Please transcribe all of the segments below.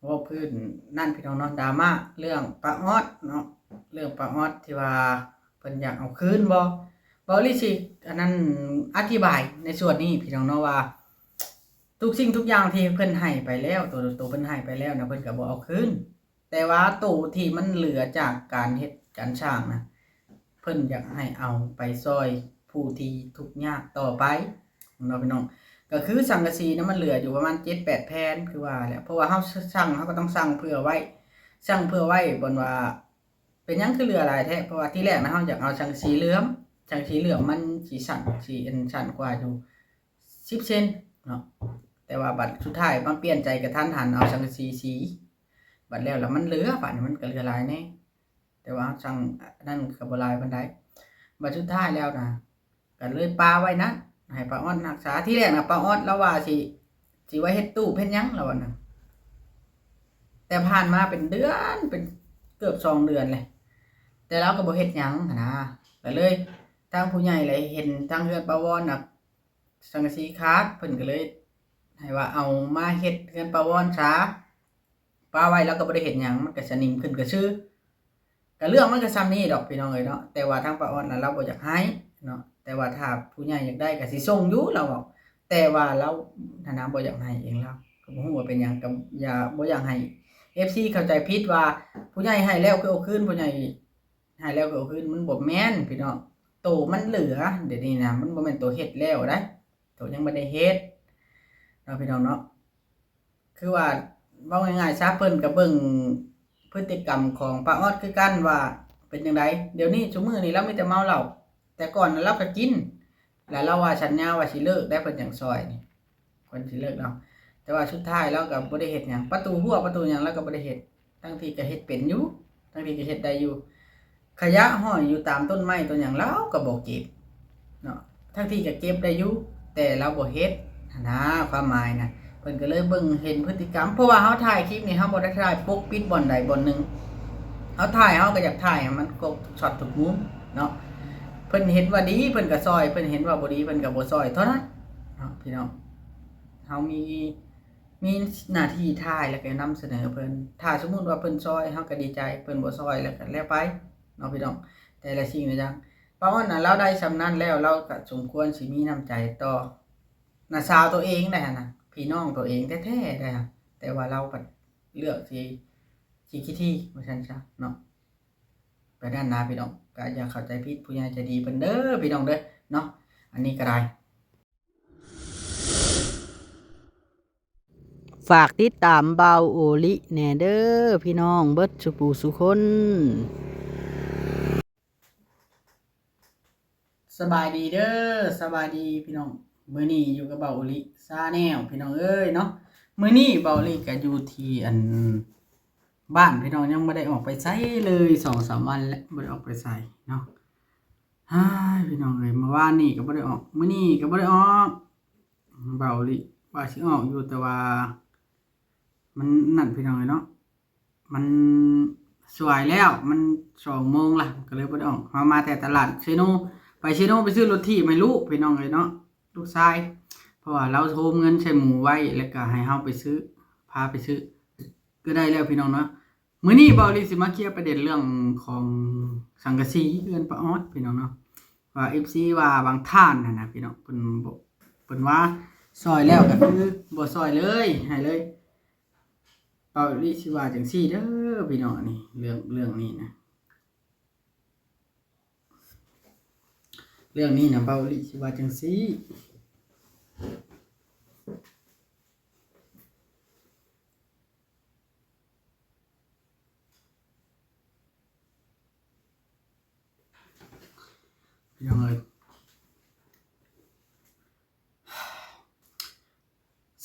ເວົ້າພື້ນນັ້ນພີ່ນ້ອງເນາະ ດຣາມາເລື່ອງປ້າອອດເນາະ ເລື່ອງປ້າອອດທີ່ວ່າເພິ່ນຢາກເອົາຄືນບໍ່ ເວົ້າອີ່ຫຼີຊິ ອັນນັ້ນ ອະທິບາຍໃນສ່ວນນີ້ພີ່ນ້ອງເນາະວ່າ ທຸກສິ່ງທຸກຢ່າງທີ່ເພິ່ນໃຫ້ໄປແລ້ວ ໂຕ ໂຕເພິ່ນໃຫ້ໄປແລ້ວນະ ເພິ່ນກໍບໍ່ເອົາຄືນ ແຕ່ວ່າໂຕທີ່ມັນເຫຼືອຈາກການເຮັດການສ້າງນະ ເພິ່ນຢາກໃຫ້ເອົາໄປຊ່ອຍຜູ້ທີ່ທຸກຍາກຕໍ່ໄປເນາະພີ່ນ້ອງ. ກໍຄືສັງກະສີນະ ມັນເຫຼືອຢູ່ປະມານເຈັດແປດແຜ່ນ ຄືວ່າແຫຼະ ເພາະວ່າເຮົາສັ່ງ ເຮົາກໍຕ້ອງສັ່ງເຜື່ອໄວ້ ສັ່ງເຜື່ອໄວ້ ບ່ອນວ່າ ເປັນຫຍັງຄືເຫຼືອຫຼາຍແທ້? ເພາະວ່າທີແລກນະ ເຮົາຢາກເອົາສັງກະສີເຫຼືອມ ສັງກະສີເຫຼືອມມັນຊິສັ້ນ ຊິອັນສັ້ນກວ່າຢູ່ສິບເຊັນເນາະ ແຕ່ວ່າບັດສຸດທ້າຍມາປ່ຽນໃຈກະທັນຫັນ ເອົາສັງກະສີສີ ບັດແລ້ວລະມັນເຫຼືອ ບາດນີ້ມັນກະເຫຼືອຫຼາຍແດ່ ແຕ່ວ່າເຮົາສັ່ງອັນນັ້ນກະບໍ່ຫຼາຍປານໃດ ບັດສຸດທ້າຍແລ້ວນະ ກໍເລີຍປະໄວ້ນັ້ນ ໃຫ້ປ້າອອດຮັກສາ. ທີແລກນະ ປ້າອອດລາວວ່າຊິ ຊິໄວ້ເຮັດຕູບເຮັດຫຍັງລາວວ່ານະ ແຕ່ຜ່ານມາເປັນເດືອນ ເປັນເກືອບສອງເດືອນແຫຼະ ແຕ່ລາວກໍບໍ່ເຮັດຫຍັງຫັ້ນນະ. ກໍເລີຍທາງຜູ້ໃຫຍ່ລະເຫັນທາງເຮືອນປ້າວອນນະ ສັງກະສີຂາດ ເພິ່ນກໍເລີຍໃຫ້ວ່າເອົາມາເຮັດເຮືອນປ້າວອນຊະ ປະໄວ້ລາວກໍບໍ່ໄດ້ເຮັດຫຍັງ ມັນກໍສະໜິມຂຶ້ນກະຊື່. ກະເລື່ອງມັນກະຊ່ຳນີ້ດອກພີ່ນ້ອງເອີຍເນາະ ແຕ່ວ່າທາງປ້າອອດນະລາວບໍ່ຢາກໃຫ້ເນາະ ແຕ່ວ່າຖ້າຜູ້ໃຫຍ່ຢາກໄດ້ກະຊິສົ່ງຢູ່ລາວເວົ້າ ແຕ່ວ່າລາວຫັ້ນນະບໍ່ຢາກໃຫ້ເອງ ລາວກໍບໍ່ຮູ້ວ່າເປັນຫຍັງ ກໍຢ່າ ບໍ່ຢາກໃຫ້ເອັຟຊີເຂົ້າໃຈຜິດວ່າຜູ້ໃຫຍ່ໃຫ້ແລ້ວຄືເອົາຄືນ ຜູ້ໃຫຍ່ໃຫ້ແລ້ວຄືເອົາຄືນ ມັນບໍ່ແມ່ນພີ່ນ້ອງ ໂຕມັນເຫຼືອ ດຽວນີ້ນະ ມັນບໍ່ແມ່ນໂຕເຮັດແລ້ວໃດ ໂຕຍັງບໍ່ໄດ້ເຮັດເນາະ ພີ່ນ້ອງເນາະ. ຄືວ່າເວົ້າງ່າຍໆຊະ ເພິ່ນກໍເບິ່ງພຶດຕິກຳຂອງປ້າອອດຄືກັນວ່າເປັນຈັ່ງໃດ. ດຽວນີ້ຊຸມື້ນີ້ລາວມີແຕ່ເມົາເຫຼົ້າ ແຕ່ກ່ອນລາວກໍກິນ ແລ້ວລາວວ່າສັນຍາວ່າຊິເລີກໄດ້ ເພິ່ນຈັ່ງຊ່ອຍນີ້ ເພິ່ນຊິເລີກເນາະ ແຕ່ວ່າສຸດທ້າຍລາວກໍບໍ່ໄດ້ເຮັດຫຍັງ ປະຕູຮົ້ວປະຕູຫຍັງລາວກໍບໍ່ໄດ້ເຮັດ ທັງທີ່ກໍເຮັດເປັນຢູ່ ທັງທີ່ກໍເຮັດໄດ້ຢູ່ ຂະຫຍະຫ້ອຍຢູ່ຕາມຕົ້ນໄມ້ຕົ້ນຫຍັງລາວກໍບໍ່ເກັບເນາະ ທັງທີ່ກໍເກັບໄດ້ຢູ່ ແຕ່ລາວບໍ່ເຮັດຫັ້ນນາ ຄວາມໝາຍນະ ເພິ່ນກໍເລີຍເບິ່ງເຫັນພຶດຕິກຳ ເພາະວ່າເຮົາຖ່າຍຄລິບນີ້ ເຮົາບໍ່ໄດ້ຖ່າຍປົກປິດບ່ອນໃດບ່ອນໜຶ່ງ ເຮົາຖ່າຍ ເຮົາກໍຢາກຖ່າຍໃຫ້ມັນຄົບທຸກຊັອດທຸກມຸມເນາະ ເພິ່ນເຫັນວ່າດີ ເພິ່ນກໍຊ່ອຍ ເພິ່ນເຫັນວ່າບໍ່ດີ ເພິ່ນກໍບໍ່ຊ່ອຍ ເທົ່ານັ້ນເນາະ ພີ່ນ້ອງ ເຮົາມີ ມີໜ້າທີ່ຖ່າຍ ແລ້ວກໍນຳສະເໜີເພິ່ນ ຖ້າສົມມຸດວ່າເພິ່ນຊ່ອຍ ເຮົາກໍດີໃຈ ເພິ່ນບໍ່ຊ່ອຍ ແລ້ວກໍແລ້ວໄປເນາະ ພີ່ນ້ອງ ແຕ່ລະສິ່ງລະຢ່າງ ປ້າອອດນະ ລາວໄດ້ສ່ຳນັ້ນແລ້ວ ລາວກໍສົມຄວນຊິມີນ້ຳໃຈຕໍ່ນ້າສາວໂຕເອງໄດ໋ຫັ້ນນະ ພີ່ນ້ອງໂຕເອງແທ້ໆໄດ໋ຫັ້ນ ແຕ່ວ່າລາວພັດເລືອກຊິ ຊິຂີ້ຖີ່ວ່າຊັ້ນຊະເນາະ. ໄປນັ້ນນະພີ່ນ້ອງ ກໍຢ່າເຂົ້າໃຈຜິດ ຜູ້ໃຫຍ່ໃຈດີເພິ່ນເດີພີ່ນ້ອງເດີເນາະ ອັນນີ້ກໍໄດ້ ຝາກຕິດຕາມບ່າວໂອລິແດ່ເດີພີ່ນ້ອງເບິດສູ່ຜູ້ສູ່ຄົນ. ສະບາຍດີເດີ ສະບາຍດີພີ່ນ້ອງ ມື້ນີ້ຢູ່ກັບບ່າວໂອລິຊາແນວ ພີ່ນ້ອງເອີຍເນາະ ມື້ນີ້ບ່າວໂອລິກໍຢູ່ທີ່ອັນ ບ້ານພີ່ນ້ອງ ຍັງບໍ່ໄດ້ອອກໄປໃສເລີຍ ສອງສາມວັນແລ້ວ ບໍ່ໄດ້ອອກໄປໃສເນາະ. ຮາຍ ພີ່ນ້ອງເອີຍ ມື້ວານນີ້ກໍບໍ່ໄດ້ອອກ ມື້ນີ້ກໍບໍ່ໄດ້ອອກ ເວົ້າອີ່ຫຼີວ່າຊິອອກຢູ່ ແຕ່ວ່າມັນນັ້ນ ພີ່ນ້ອງເອີຍເນາະ ມັນສວາຍແລ້ວ ມັນສອງໂມງລະ ກໍເລີຍບໍ່ໄດ້ອອກ. ເຮົາມາແຕ່ຕະຫຼາດເຊໂນ ໄປເຊໂນໄປຊື້ລົດຖີບໃຫ້ລູກ ພີ່ນ້ອງເອີຍເນາະ ລູກຊາຍ ເພາະວ່າລາວໂຮມເງິນໃສ່ໝູໄວ້ ແລ້ວກໍໃຫ້ເຮົາໄປຊື້ ພາໄປຊື້ ກໍໄດ້ແລ້ວພີ່ນ້ອງເນາະ. ມື້ນີ້ເບົາລີຊິມາເຄຍປະເດັນເລື່ອງຂອງສັງກະສີເຮືອນປ້າອອດພີ່ນ້ອງເນາະ ວ່າເອັຟຊີວ່າບາງທ່ານຫັ້ນນະພີ່ນ້ອງ ເພິ່ນບໍ່ ເພິ່ນວ່າຊ່ອຍແລ້ວກໍຄືບໍ່ຊ່ອຍເລີຍ ໃຫ້ເລີຍ. ເບົາລີຊິວ່າຈັ່ງຊີ້ເດີພີ່ນ້ອງ ອັນນີ້ເລື່ອງ ເລື່ອງນີ້ນະ ເລື່ອງນີ້ນະ ເບົາລີຊິວ່າຈັ່ງຊີ້. ພີ່ນ້ອງເອີຍ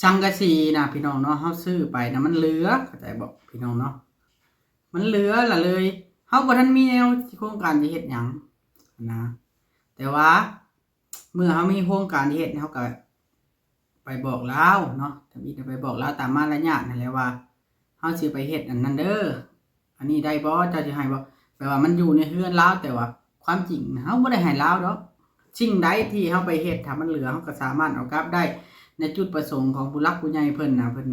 ສັງກະສີນະພີ່ນ້ອງເນາະ ເຮົາຊື້ໄປນະ ມັນເຫຼືອ ເຂົ້າໃຈບໍ່ພີ່ນ້ອງເນາະ ມັນເຫຼືອລະເລີຍ ເຮົາບໍ່ທັນມີແນວໂຄງການຊິເຮັດຫຍັງນະ ແຕ່ວ່າ ເມື່ອເຮົາມີໂຄງການທີ່ເຮັດ ເຮົາກໍໄປບອກລາວເນາະ ທຳອິດໄປບອກລາວຕາມມາລະຍາດນັ້ນແຫຼະວ່າ ເຮົາຊິໄປເຮັດອັນນັ້ນເດີ ອັນນີ້ໄດ້ບໍ່ ເຈົ້າຊິໃຫ້ບໍ່ ແປວ່າມັນຢູ່ໃນເຮືອນລາວ ແຕ່ວ່າຄວາມຈິງເຮົາບໍ່ໄດ້ໃຫ້ລາວດອກ. ສິ່ງໃດທີ່ເຮົາໄປເຮັດ ຖ້າມັນເຫຼືອ ເຮົາກໍສາມາດເອົາກັບໄດ້ ໃນຈຸດປະສົງຂອງຜູ້ຫຼັກຜູ້ໃຫຍ່ເພິ່ນນະ ເພິ່ນ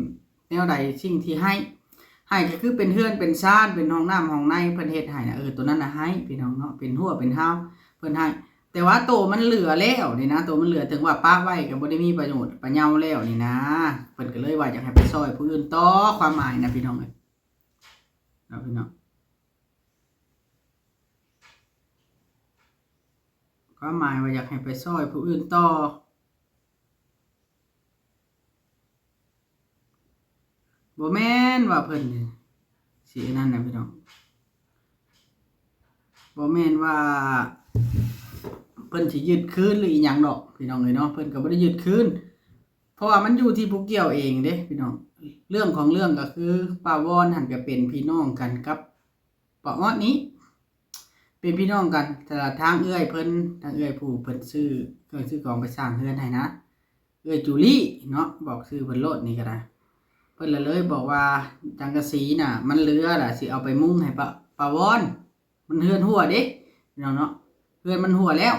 ແນວໃດ ສິ່ງທີ່ໃຫ້ ໄຮ່ກໍຄືເປັນເຮືອນເປັນຊານ ເປັນຫ້ອງນ້ຳຫ້ອງໃນ ເພິ່ນເຮັດໃຫ້ນະ ເອີ ໂຕນັ້ນນະໄຮ່ພີ່ນ້ອງເນາະ ເປັນຮົ້ວເປັນຮາວ ເພິ່ນໃຫ້. ແຕ່ວ່າໂຕມັນເຫຼືອແລ້ວນີ້ນະ ໂຕມັນເຫຼືອ ເຖິງວ່າປະໄວ້ກໍບໍ່ໄດ້ມີປະໂຫຍດປະເຍົາແລ້ວນີ້ນະ ເພິ່ນກໍເລີຍວ່າຢາກໃຫ້ໄປຊ່ອຍຜູ້ອື່ນຕໍ່ ຄວາມໝາຍນະພີ່ນ້ອງເອີຍ ເນາະພີ່ນ້ອງ ຄວາມໝາຍວ່າຢາກໃຫ້ໄປຊ່ອຍຜູ້ອື່ນຕໍ່. ບໍ່ແມ່ນວ່າເພິ່ນຊິອັນນັ້ນນະພີ່ນ້ອງ ບໍ່ແມ່ນວ່າເພິ່ນຊິຍຶດຄືນ ຫຼື ອີ່ຫຍັງດອກພີ່ນ້ອງເອີຍເນາະ ເພິ່ນກໍບໍ່ໄດ້ຍຶດຄືນ ເພາະວ່າມັນຢູ່ທີ່ຜູ້ກ່ຽວເອງເດ້ພີ່ນ້ອງ. ເລື່ອງຂອງເລື່ອງກໍຄື ປ້າວອນຫັ້ນກໍເປັນພີ່ນ້ອງກັນກັບປ້າອອດນີ້ ເປັນພີ່ນ້ອງກັນ ແຕ່ທາງເອື້ອຍເພິ່ນ ທາງເອື້ອຍຜູ້ເພິ່ນຊື້ເຄື່ອງຊື້ຂອງໄປສ້າງເຮືອນໃຫ້ນະ ເອື້ອຍຈູລີເນາະ ບອກຊື່ເພິ່ນໂລດນີ້ກໍໄດ້ ເພິ່ນລະເລີຍບອກວ່າ ສັງກະສີນະມັນເຫຼືອລະ ຊິເອົາໄປມຸງໃຫ້ປ້າ ປ້າວອນ ມັນເຮືອນຮົ່ວເດ້ພີ່ນ້ອງເນາະ ເຮືອນມັນຮົ່ວແລ້ວ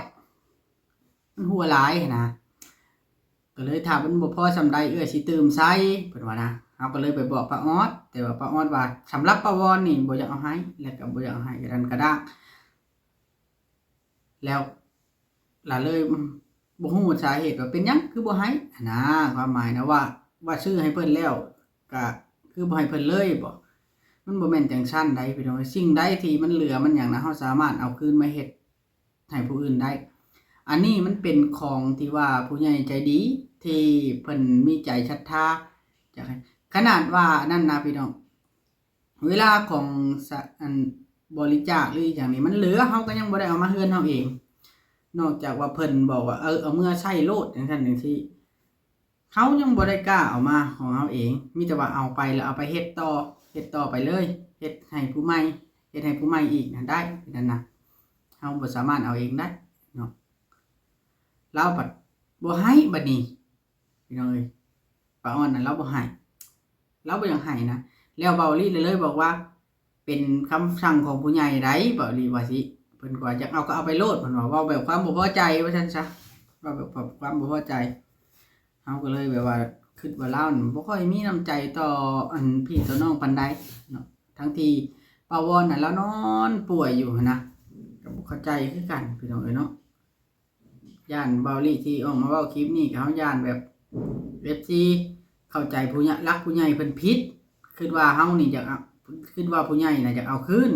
ມັນຮົ່ວຫຼາຍຫັ້ນນະ ກໍເລີຍຖ້າມັນບໍ່ພໍສ່ຳໃດເອື້ອຍຊິຕື່ມໃສ່ ເພິ່ນວ່ານະ. ເຮົາກໍເລີຍໄປບອກປ້າອອດ ແຕ່ວ່າປ້າອອດວ່າສຳລັບປ້າວອນນີ້ບໍ່ຢາກເອົາໃຫ້ ແລ້ວກໍບໍ່ຢາກເອົາໃຫ້ກະດັນກະດາກ ແລ້ວລະເລີຍ ອືມ ບໍ່ຮູ້ສາເຫດວ່າເປັນຫຍັງຄືບໍ່ໃຫ້ຫັ້ນນະ ຄວາມໝາຍນະວ່າ ວ່າຊື້ໃຫ້ເພິ່ນແລ້ວກະຄືບໍ່ໃຫ້ເພິ່ນເລີຍບໍ? ມັນບໍ່ແມ່ນຈັ່ງຊັ້ນໃດພີ່ນ້ອງເອີຍ ສິ່ງໃດທີ່ມັນເຫຼືອມັນຫຍັງນະ ເຮົາສາມາດເອົາຄືນມາເຮັດ ໃຫ້ຜູ້ອື່ນໄດ້. ອັນນີ້ມັນເປັນຂອງທີ່ວ່າຜູ້ໃຫຍ່ໃຈດີທີ່ເພິ່ນມີໃຈສັດທາ ຢາກໃຫ້ ຂະໜາດວ່າອັນນັ້ນນະພີ່ນ້ອງ ເວລາຂອງສະ ອັນ ບໍລິຈາກ ຫຼື ອີ່ຫຍັງນີ້ມັນເຫຼືອ ເຮົາກໍຍັງບໍ່ໄດ້ເອົາມາເຮືອນເຮົາເອງ ນອກຈາກວ່າເພິ່ນບອກວ່າ ເອີ ເອົາເມືອໃຊ້ໂລດ ຈັ່ງຊັ້ນຈັ່ງຊີ້. ເຮົາຍັງບໍ່ໄດ້ກ້າເອົາມາຂອງເຮົາເອງ ມີແຕ່ວ່າເອົາໄປແລ້ວເອົາໄປເຮັດຕໍ່ ເຮັດຕໍ່ໄປເລີຍ ເຮັດໃຫ້ຜູ້ໃໝ່ ເຮັດໃຫ້ຜູ້ໃໝ່ອີກນະ ໄດ້ນັ້ນນະ ເຮົາບໍ່ສາມາດເອົາເອງໄດ້ເນາະ. ລາວບັດບໍ່ໃຫ້ບັດນີ້ ພີ່ນ້ອງເອີຍ ປ້າອອນນະລາວບໍ່ໃຫ້ ລາວບໍ່ຢາກໃຫ້ນະ ແລ້ວເວົ້າລີ້ເລີຍບອກວ່າ ເປັນຄຳສັ່ງຂອງຜູ້ໃຫຍ່ໃດ໋ ເວົ້າອີ່ຫຼີວ່າຊິ ເພິ່ນກໍວ່າຢາກເອົາກໍເອົາໄປໂລດ ເພິ່ນວ່າ ເວົ້າແບບຄວາມບໍ່ພໍໃຈວ່າຊັ້ນຊະ ເວົ້າແບບຄວາມ ຄວາມບໍ່ພໍໃຈ. ເຮົາກໍເລີຍແບບວ່າຄິດວ່າລາວນີ້ບໍ່ຄ່ອຍມີນ້ຳໃຈຕໍ່ອັນພີ່ຕໍ່ນ້ອງປານໃດເນາະ ທັງທີ່ປ້າວອນນະລາວນອນປ່ວຍຢູ່ຫັ້ນນະ ກໍບໍ່ເຂົ້າໃຈຄືກັນພີ່ນ້ອງເອີຍເນາະ. ຢ້ານເບົາລີທີ່ອອກມາເວົ້າຄລິບນີ້ ກໍເຮົາຢ້ານແບບເອັຟຊີເຂົ້າໃຈຜູ້ໃຫຍ່ ຫຼັກຜູ້ໃຫຍ່ເພິ່ນຜິດ ຄິດວ່າເຮົານີ້ຢາກເອົາ ຄິດວ່າຜູ້ໃຫຍ່ນະຢາກເອົາຄືນ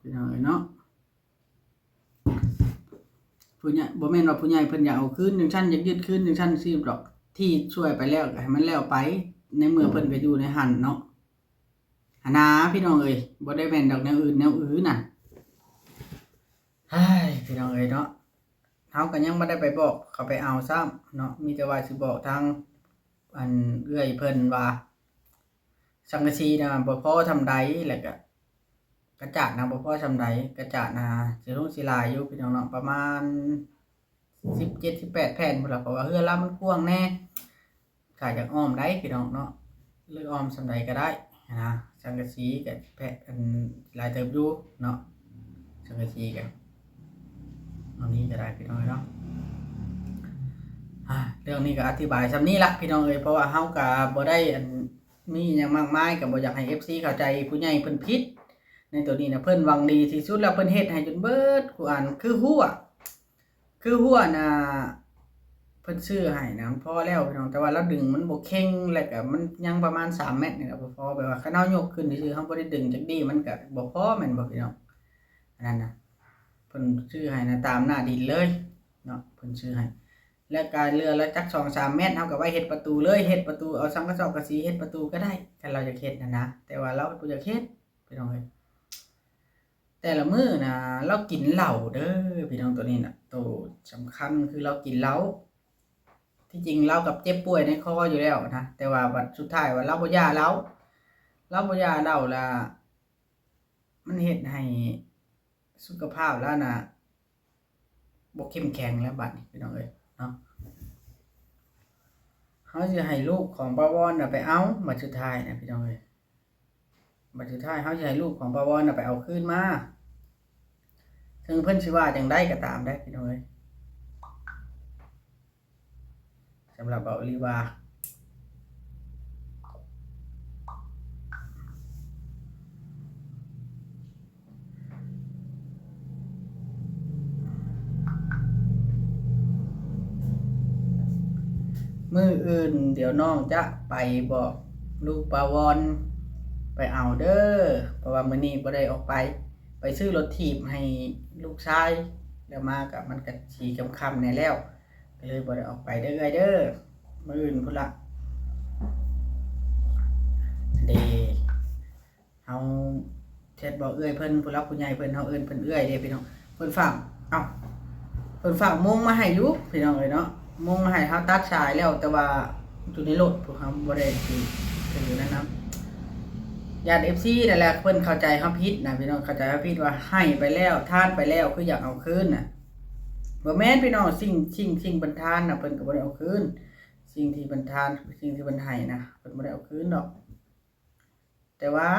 ພີ່ນ້ອງເອີຍເນາະ. ຜູ້ໃຫຍ່ ບໍ່ແມ່ນວ່າຜູ້ໃຫຍ່ເພິ່ນຢາກເອົາຄືນຈັ່ງຊັ້ນ ຢາກຍຶດຄືນຈັ່ງຊັ້ນຊີ້ດອກ ທີ່ຊ່ວຍໄປແລ້ວກໍໃຫ້ມັນແລ້ວໄປ ໃນເມື່ອເພິ່ນກໍຢູ່ໃນຫັ້ນເນາະ ຫັ້ນນາພີ່ນ້ອງເອີຍ ບໍ່ໄດ້ແມ່ນດອກແນວອື່ນແນວອື່ນນະ. ເຮີ້ຍ ພີ່ນ້ອງເອີຍເນາະ ເຮົາກໍຍັງບໍ່ໄດ້ໄປບອກເຂົາໄປເອົາຊ້ຳເນາະ ມີແຕ່ວ່າຊິບອກທາງອັນເອື້ອຍເພິ່ນວ່າ ສັງກະສີນະບໍ່ພໍສ່ຳໃດ ແລ້ວກະກະຈາດນະບໍ່ພໍສ່ຳໃດ ກະຈາດນະຊິລົງຊິຫຼາຍຢູ່ພີ່ນ້ອງເນາະ ປະມານສິບເຈັດ ສິບແປດແຜ່ນພຸ້ນລະ ເພາະວ່າເຮືອນລາວມັນກວ້າງແດ່ ກະຢາກອ້ອມໄດ້ພີ່ນ້ອງເນາະ ຫຼືອ້ອມສ່ຳໃດກະໄດ້ຫັ້ນນະ ສັງກະສີກະແຜ່ນ ອັນ ຫຼາຍເຕີບຢູ່ເນາະ ສັງກະສີກະ ເອົານີ້ກໍໄດ້ພີ່ນ້ອງເອີຍເນາະ ອາ ເລື່ອງນີ້ກໍອະທິບາຍສ່ຳນີ້ລະພີ່ນ້ອງເອີຍ ເພາະວ່າເຮົາກໍບໍ່ໄດ້ ອັນ ມີຫຍັງມາກມາຍ ກໍບໍ່ຢາກໃຫ້ເອັຟຊີເຂົ້າໃຈຜູ້ໃຫຍ່ເພິ່ນຜິດໃນໂຕນີ້ນະ ເພິ່ນຫວັງດີທີ່ສຸດແລ້ວ ເພິ່ນເຮັດໃຫ້ຈົນເບິດຄູ່ອັນ ຄືຮົ້ວ ຄືຮົ້ວນະ ເພິ່ນຊື້ໃຫ້ນະ ມັນພໍແລ້ວພີ່ນ້ອງ ແຕ່ວ່າລາວດຶງມັນບໍ່ເຄັ່ງ ແລ້ວກໍມັນຍັງປະມານສາມແມັດນີ້ແຫຼະ ບໍ່ພໍ ແບບວ່າຄັນເຮົາຍົກຂຶ້ນຊື່ໆ ເຮົາບໍ່ໄດ້ດຶງຈັກດີ້ ມັນກໍບໍ່ພໍແມ່ນບໍ່ພີ່ນ້ອງ ອັນນັ້ນນະ ເພິ່ນຊື້ໃຫ້ນະ ຕາມໜ້າດິນເລີຍເນາະ ເພິ່ນຊື້ໃຫ້ ແລ້ວກະເຫຼືອລະຈັກສອງສາມແມັດ ເຮົາກະໄວ້ເຮັດປະຕູເລີຍ ເຮັດປະຕູ ເອົາສັງກະສອບກະສີເຮັດປະຕູກໍໄດ້ ຄັນລາວຢາກເຮັດຫັ້ນນະ ແຕ່ວ່າລາວບໍ່ຢາກເຮັດພີ່ນ້ອງເອີຍ ແຕ່ລະມື້ນະລາວກິນເຫຼົ້າເດີພີ່ນ້ອງ ໂຕນີ້ນະ ໂຕສຳຄັນຄືລາວກິນເຫຼົ້າ ທີ່ຈິງລາວກໍເຈັບປ່ວຍໃນຄໍຢູ່ແລ້ວນະ ແຕ່ວ່າບັດສຸດທ້າຍວ່າລາວບໍ່ຢ່າເຫຼົ້າ ລາວບໍ່ຢ່າເຫຼົ້າລະ ມັນເຮັດໃຫ້ສຸຂະພາບລາວນະບໍ່ເຂັ້ມແຂງແລ້ວບັດນີ້ພີ່ນ້ອງເອີຍເນາະ ເຮົາຊິໃຫ້ລູກຂອງປ້າວອນນະໄປເອົາ ບັດສຸດທ້າຍນະພີ່ນ້ອງເອີຍ ບັດສຸດທ້າຍເຮົາຊິໃຫ້ລູກຂອງປ້າວອນນະໄປເອົາຄືນມາ ເຖິງເພິ່ນຊິວ່າຈັ່ງໃດກໍຕາມເດ້ພີ່ນ້ອງເອີຍ ສຳລັບເວົ້າອີ່ຫຼີວ່າ ມື້ອື່ນດຽວນ້ອງຈະໄປບອກລູກປ້າວອນໄປເອົາເດີ ເພາະວ່າມື້ນີ້ບໍ່ໄດ້ອອກໄປ ໄປຊື້ລົດຖີບໃຫ້ລູກຊາຍ ແລ້ວມາກະມັນກະຊິຄ່ຳໆແດ່ແລ້ວ ກະເລີຍບໍ່ໄດ້ອອກໄປເດີເອື້ອຍເດີ ມື້ອື່ນພຸ້ນລະ ເດ ເຮົາແຊັດບອກເອື້ອຍເພິ່ນ ຜູ້ຫຼັກຜູ້ໃຫຍ່ເພິ່ນ ເຮົາເອີ້ນເພິ່ນເອື້ອຍເດ້ພີ່ນ້ອງ ເພິ່ນຝາກ ເອົ້າ ເພິ່ນຝາກມົງມາໃຫ້ຢູ່ພີ່ນ້ອງເອີຍເນາະ ມົງມາໃຫ້ ເຮົາຕັດສາຍແລ້ວ ແຕ່ວ່າຢູ່ໃນລົດ ພວກເຮົາບໍ່ໄດ້ຖື ຖືນັ້ນນຳ ຢ້ານເອັຟຊີນັ້ນແຫຼະ ເພິ່ນເຂົ້າໃຈເຮົາຜິດນະພີ່ນ້ອງ ເຂົ້າໃຈເຮົາຜິດວ່າໃຫ້ໄປແລ້ວ ທານໄປແລ້ວ ຄືຢາກເອົາຄືນນະ ບໍ່ແມ່ນພີ່ນ້ອງ ສິ່ງ ສິ່ງ ສິ່ງເພິ່ນທານນະ ເພິ່ນກະບໍ່ໄດ້ເອົາຄືນ ສິ່ງທີ່ເພິ່ນທານ ສິ່ງທີ່ເພິ່ນໃຫ້ນະ ເພິ່ນບໍ່ໄດ້ເອົາຄືນດອກ ແຕ່ວ່າ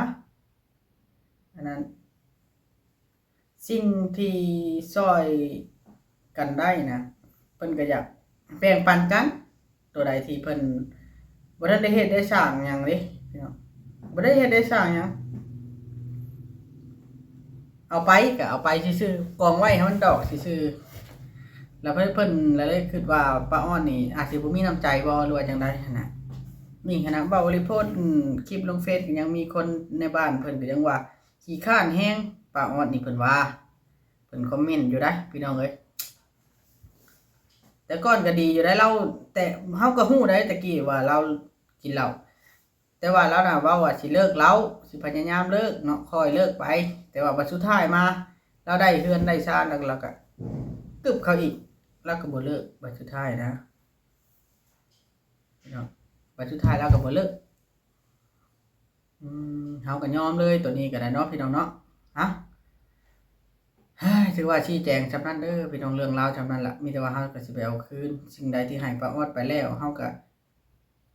ອັນນັ້ນ ສິ່ງທີ່ຊ່ອຍກັນໄດ້ນະ ເພິ່ນກະຢາກແບ່ງປັນກັນ ໂຕໃດທີ່ເພິ່ນບໍ່ທັນໄດ້ເຮັດໄດ້ສ້າງຫຍັງເດ້ພີ່ນ້ອງ ບໍ່ໄດ້ເຮັດໄດ້ສ້າງຫຍັງ ເອົາໄປກະເອົາໄປຊື່ໆ ກອງໄວ້ໃຫ້ມັນດອກຊື່ໆ ແລ້ວເພິ່ນ ເພິ່ນລະເລີຍຄິດວ່າປ້າອອນນີ້ອາດຊິບໍ່ມີນ້ຳໃຈບໍ່ ຫຼືວ່າຈັ່ງໃດຫັ້ນນະ ນີ້ຫັ້ນນະ ເວົ້າອີ່ຫຼີໂພດຄລິບລົງເຟສ ກະຍັງມີຄົນໃນບ້ານເພິ່ນກະຍັງວ່າ ຂີ້ຄ້ານແຮງ ປ້າອອດນີ້ເພິ່ນວ່າ ເພິ່ນຄອມເມັນຢູ່ໃດ໋ພີ່ນ້ອງເອີຍ ແຕ່ກ່ອນກະດີຢູ່ໃດ໋ລາວ ແຕ່ເຮົາກະຮູ້ໃດ໋ ແຕ່ກີ້ວ່າລາວກິນເຫຼົ້າ ແຕ່ວ່າລາວນະເວົ້າວ່າຊິເລີກເຫຼົ້າ ຊິພະຍາຍາມເລີກເນາະ ຄ່ອຍເລີກໄປ ແຕ່ວ່າບັດສຸດທ້າຍມາ ລາວໄດ້ເຮືອນໄດ້ຊານ ລາວ ລາວກະກຶບເຂົ້າອີກ ລາວກະບໍ່ເລີກ ບັດສຸດທ້າຍນະ ເນາະ ບັດສຸດທ້າຍລາວກະບໍ່ເລີກ ອືມ ເຮົາກະຍອມເລີຍ ໂຕນີ້ກະໄດ້ເນາະພີ່ນ້ອງເນາະ ເອົ້າ ຖືວ່າຊີ້ແຈງຊ່ຳນັ້ນເດີພີ່ນ້ອງ ເລື່ອງລາວຊ່ຳນັ້ນລະ ມີແຕ່ວ່າເຮົາກະຊິໄປເອົາຄືນ ສິ່ງໃດທີ່ໃຫ້ປ້າອອດໄປແລ້ວ ເຮົາກະ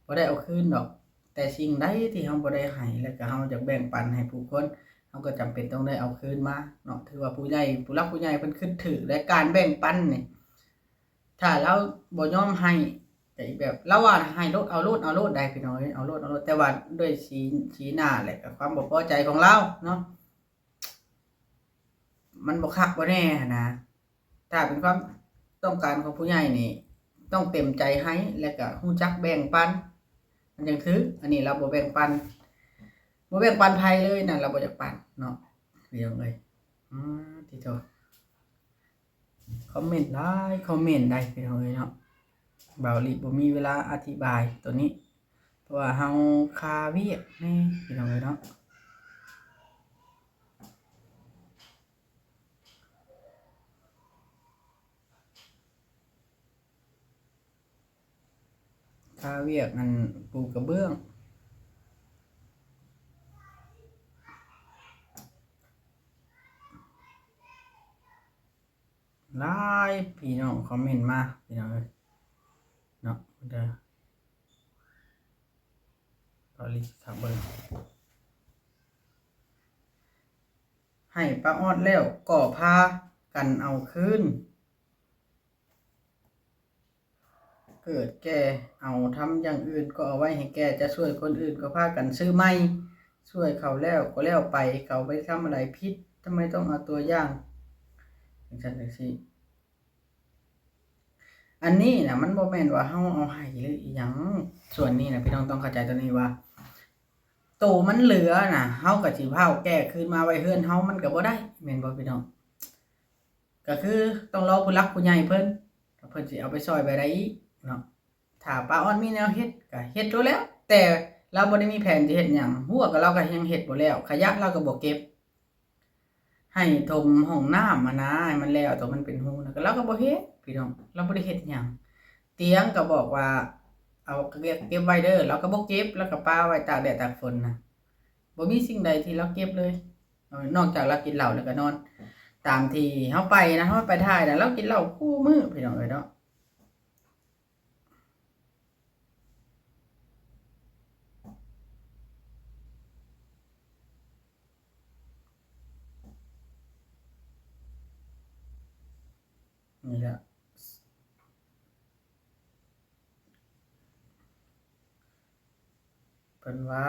ບໍ່ໄດ້ເອົາຄືນດອກ ແຕ່ສິ່ງໃດທີ່ເຮົາບໍ່ໄດ້ໃຫ້ ແລ້ວກະເຮົາຢາກແບ່ງປັນໃຫ້ຜູ້ຄົນ ເຮົາກະຈຳເປັນຕ້ອງໄດ້ເອົາຄືນມາເນາະ ຖືວ່າຜູ້ໃຫຍ່ ຜູ້ຫຼັກຜູ້ໃຫຍ່ເພິ່ນຄິດຖືກ ແລະ ການແບ່ງປັນນີ້ ຖ້າລາວບໍ່ຍອມໃຫ້ ກະອີກແບບ ລາວວ່າໃຫ້ໂລດ ເອົາໂລດ ເອົາໂລດໄດ໋ພີ່ນ້ອງເອີຍ ເອົາໂລດ ເອົາໂລດ ແຕ່ວ່າດ້ວຍສີ ສີໜ້າ ແລະກະຄວາມບໍ່ພໍໃຈຂອງລາວເນາະ ມັນບໍ່ຄັກບໍ່ແນ່ຫັ້ນນະ ຖ້າເປັນຄວາມຕ້ອງການຂອງຜູ້ໃຫຍ່ນີ້ ຕ້ອງເຕັມໃຈໃຫ້ ແລະກະຮູ້ຈັກແບ່ງປັນ ມັນຈັ່ງຖືກ ອັນນີ້ລາວບໍ່ແບ່ງປັນ ບໍ່ແບ່ງປັນໃຜເລີຍນະ ລາວບໍ່ຢາກປັນເນາະ ພີ່ນ້ອງເອີຍ ອາ ຕິໂທ ຄອມເມັນຫຼາຍຄອມເມັນໄດ໋ພີ່ນ້ອງເອີຍເນາະ ບ່າວລີບໍ່ມີເວລາອະທິບາຍໂຕນີ້ ເພາະວ່າເຮົາຄາວຽກແດ່ພີ່ນ້ອງເອີຍເນາະ ຄາວຽກອັນປູກະເບື້ອງ ຫຼາຍພີ່ນ້ອງຄອມເມັນມາພີ່ນ້ອງເອີຍເນາະ ເດີ ເກົາຫຼີຖ້າເບິ່ງ ໃຫ້ປ້າອອດແລ້ວກໍພາກັນເອົາຄືນ ເກີດແກ່ເອົາທຳຢ່າງອື່ນກໍເອົາໄວ້ໃຫ້ແກ່ ຈະຊ່ວຍຄົນອື່ນກໍພາກັນຊື້ໃໝ່ ຊ່ວຍເຂົາແລ້ວກໍແລ້ວໄປ ເຂົາໄປທຳອະໄລຜິດ ທຳໄມຕ້ອງເອົາຕົວຢ່າງ ຈັ່ງຊັ້ນຈັ່ງຊີ້ ອັນນີ້ນະ ມັນບໍ່ແມ່ນວ່າເຮົາເອົາໃຫ້ ຫຼືອີ່ຫຍັງ ສ່ວນນີ້ນະ ພີ່ນ້ອງຕ້ອງເຂົ້າໃຈໂຕນີ້ວ່າ ໂຕມັນເຫຼືອນະ ເຮົາກະຊິຟ້າວແກ່ຄືນມາໄວ້ເຮືອນເຮົາ ມັນກະບໍ່ໄດ້ ແມ່ນບໍ່ພີ່ນ້ອງ? ກະຄືຕ້ອງລໍຜູ້ຫຼັກຜູ້ໃຫຍ່ເພິ່ນ ວ່າເພິ່ນຊິເອົາໄປຊ່ອຍແບບໃດອີກເນາະ. ຖ້າປ້າອອດມີແນວເຮັດກະເຮັດໂລດແລ້ວ ແຕ່ລາວບໍ່ໄດ້ມີແຜນຊິເຮັດຫຍັງ ຮົ້ວກະລາວກະຍັງເຮັດບໍ່ແລ້ວ ຂະຫຍະລາວກະບໍ່ເກັບ ໃຫ້ຖົມຫ້ອງນ້ຳຫັ້ນນາ ໃຫ້ມັນແລ້ວ ໂຕມັນເປັນຮູນະ ລາວກະບໍ່ເຮັດພີ່ນ້ອງ ລາວບໍ່ໄດ້ເຮັດຫຍັງ. ຕຽງກະບອກວ່າ ເອົາ ເກັບ ເກັບໄວ້ເດີ ລາວກະບໍ່ເກັບ ລາວກະປະໄວ້ຕາກແດດຕາກຝົນນະ ບໍ່ມີສິ່ງໃດທີ່ລາວເກັບເລີຍ ນອກຈາກລາວກິນເຫຼົ້າແລ້ວກະນອນ ຕາມທີ່ເຮົາໄປນະ ເຮົາໄປຖ່າຍນະ ລາວກິນເຫຼົ້າຄູ່ມື້ພີ່ນ້ອງເອີຍເນາະ. ນີ້ລະ ພິ່ນວ່າ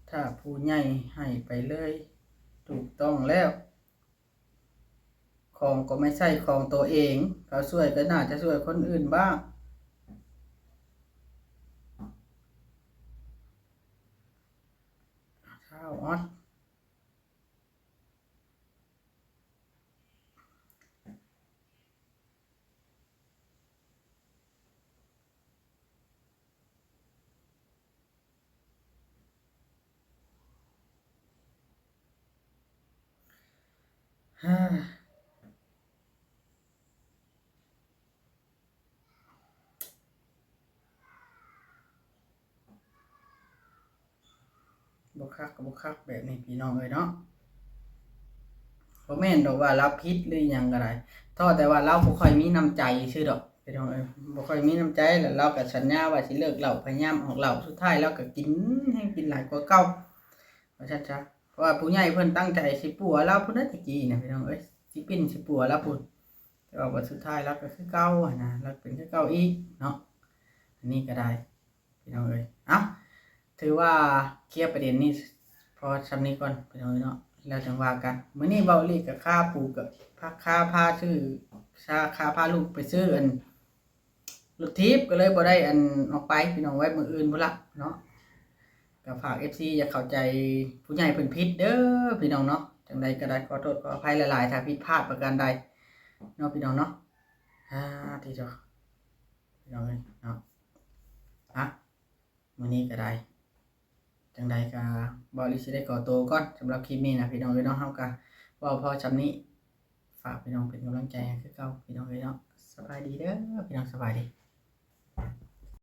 ຖ້າຜູ້ໃຫຍ່ໃຫ້ໄປເລີຍ ຖືກຕ້ອງແລ້ວ. ຂອງກໍໄມ່ໃຊ່ຂອງຕົວເອງ, ເຂົາຊ່ວຍກໍໜ້າຈະຊ່ວຍຄົນອື່ນບ້າງ. ທ້າວອອດ. ບໍ່ຄັກກໍບໍ່ຄັກແບບນີ້ພີ່ນ້ອງເອີຍເນາະ. ບໍ່ແມ່ນດອກວ່າລາວຜິດຫຼືຫຍັງກໍໄດ້, ເທົ່າແຕ່ວ່າລາວບໍ່ຄ່ອຍມີນ້ຳໃຈຊື່ດອກພີ່ນ້ອງເອີຍ. ບໍ່ຄ່ອຍມີນ້ຳໃຈ ແລ້ວລາວກໍສັນຍາວ່າຊິເລີກເຫຼົ້າ, ພະຍາຍາມອອກເຫຼົ້າ, ສຸດທ້າຍລາວກໍກິນ ແຮ່ງກິນຫຼາຍກວ່າເກົ່າ ວ່າຊັ້ນຊະ. ເພາະວ່າຜູ້ໃຫຍ່ເພິ່ນຕັ້ງໃຈຊິປົວລາວພຸ້ນນະ ແຕ່ກີ້ນະພີ່ນ້ອງເອີຍ, ຊິປິ່ນຊິປົວລາວພຸ້ນ. ແຕ່ວ່າບັດສຸດທ້າຍລາວກໍຄືເກົ່າຫັ້ນນະ, ລາວເປັນຄືເກົ່າອີກເນາະ. ອັນນີ້ກໍໄດ້ ພີ່ນ້ອງເອີຍ. ເອົ້າ ຖືວ່າເຄລຍປະເດັນນີ້ພໍສ່ຳນີ້ກ່ອນພີ່ນ້ອງເອີຍເນາະ, ແລ້ວຈັ່ງວ່າກັນ. ມື້ນີ້ເບົາອີ່ຫຼີກໍຄາປູກັບພາ ຄາພາຊື້ ຊາ ຄາພາລູກໄປຊື້ອັນລົດຖີບ ກໍເລີຍບໍ່ໄດ້ອັນອອກໄປພີ່ນ້ອງ, ໄວ້ມື້ອື່ນພຸ້ນລະເນາະ. ກໍຝາກເອັຟຊີຢ່າເຂົ້າໃຈຜູ້ໃຫຍ່ເພິ່ນຜິດເດີພີ່ນ້ອງເນາະ. ຈັ່ງໃດກໍໄດ້ຂໍໂທດຂໍອະໄພຫຼາຍໆ ຖ້າຜິດພາດປະການໃດເນາະ ພີ່ນ້ອງເນາະ. ອາ ທີ່ຈະ ພີ່ນ້ອງເອີຍເນາະ. ອະ ມື້ນີ້ກໍໄດ້ ຈັ່ງໃດກໍເບົາອີ່ຫຼີຊິໄດ້ຂໍໂຕກ່ອນ ສຳລັບຄລິບນີ້ນະ ພີ່ນ້ອງເອີຍເນາະ. ເຮົາກໍເວົ້າພໍສ່ຳນີ້ ຝາກພີ່ນ້ອງເປັນກຳລັງໃຈໃຫ້ຄືເກົ່າ ພີ່ນ້ອງເອີຍເນາະ. ສະບາຍດີເດີພີ່ນ້ອງ, ສະບາຍດີ.